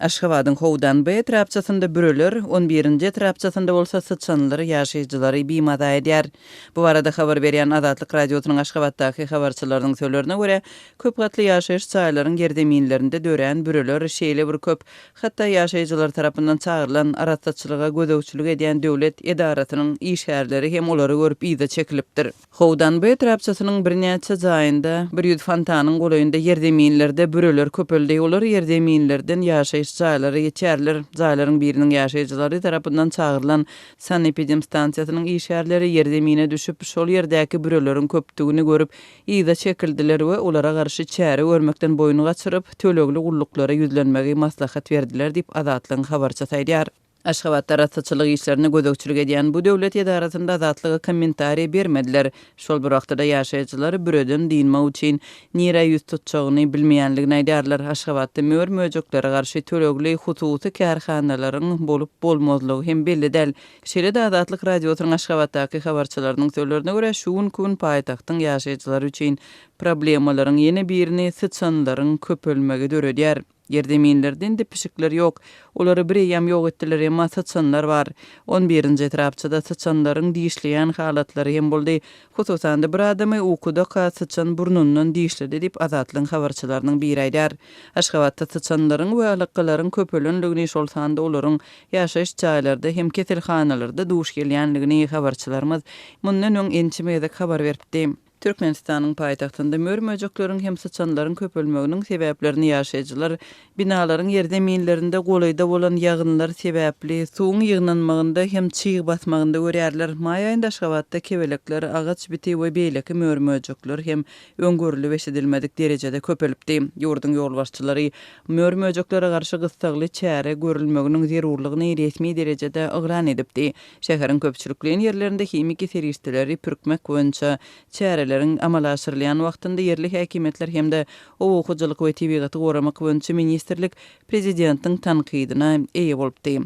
Aşgabadyň Howdanby etrapçasynda büreler, on birinji etrapçasynda bolsa syçanlar ýaşaýjylary bimaza edýär. Bu barada habar berýän Azatlyk Radiosynyň Aşgabatdaky habarçylarynyň sözlerine görä, köp gatly ýaşaýyş jaýlaryň ýerzeminlerinde dörän büreler şeýle bir köp, hatda ýaşaýjylar tarapyndan çagyrylan arassaçylyga gözegçilik edýän döwlet edarasynyň işgärleri hem olary görüp yza çekilipdir. Howdanby etrapçasynyň birnäçe jaýynda, 100 fontanyň golaýynda ýerzeminlerde büreler köpeldi. Olar ýerzeminlerden ýaşaýyş jaýlara geçýärler. Jaýlaryň biriniň ýaşaýjylary tarapyndan çagyrylan sanepidemstansiýasynyň işgärleri ýerzemine düşüp, şol ýerdäki büreleriň köpdügini görüp, yza çekildiler we olara garşy çäre görmekden boýun gaçyryp, tölegli gulluklara ýüzlenmegi maslahat berdiler diýip, Azatlygyň habarçysy aýdýar. Aşgabatda arassaçylyk işlerine gözegçilik edýän bu döwlet edarasynda Azatlyga kommentariý bermediler. Şol bir wagtda-da ýaşaýjylar büreden dynmak üçin nirä ýüz tutjagyny bilmeýänligini aýdýarlar. Aşgabatda mör-möjeklere garşy tölegli hususy kärhanalaryň bolup-bolmazlygy hem belli däl. Şeýle-de Azatlyk Radiosynyň Aşgabatdaky habarçylarynyň sözlerine görä, şu günki gün paýtagtyň ýaşaýjylary üçin problemalaryň ýene birini syçanlaryň köpelmegi döredýär. Ýerzeminlerde indi pişikler ýok. Olary bireýýäm ýok etdiler, emma syçanlar bar. On birinji etrapçada syçanlaryň dişleýän halatlary hem boldy. Hususan-da, bir adamy ukudaka syçan burnundan dişledi diýip, Azatlygyň habarçylarynyň biri aýdýar. Aşgabatda syçanlaryň we alakgalaryň köpelendigini, şol sanda olaryň ýaşaýyş jaýlarda hem keselhanalarda duş gelýändigini habarçylarymyz mundan öň ençeme gezek habar beripdi. Türkmenistanyň paýtagtynda mör-möjekleriň hem syçanlaryň köpelmeginiň sebäplerini ýaşaýjylar binalaryň ýerzeminlerinde golaýda bolan ýagynlar sebäpli suwuň ýygnanmagynda hem çyg basmagynda görýärler. Maý aýynda Aşgabatda kebelekler, agaç biti we beýleki mör-möjekler hem öň görlüp-eşidilmedik derejede köpelipdi. Ýurduň ýolbaşçylary mör-möjeklere garşy gyssagly çäre görülmeginiň zerurlygyny resmi derejede yglan edipdi. Şäheriň köpçülikleýin ýerlerinde himiki serişdeleri pürkmek boýunça çäreleriň amala aşyrylýan wagtynda ýerli häkimiýetler hem-de Oba hojalyk we tebigaty goramak boýunça ministrlik prezidentiň tankydyna eýe bolupdy.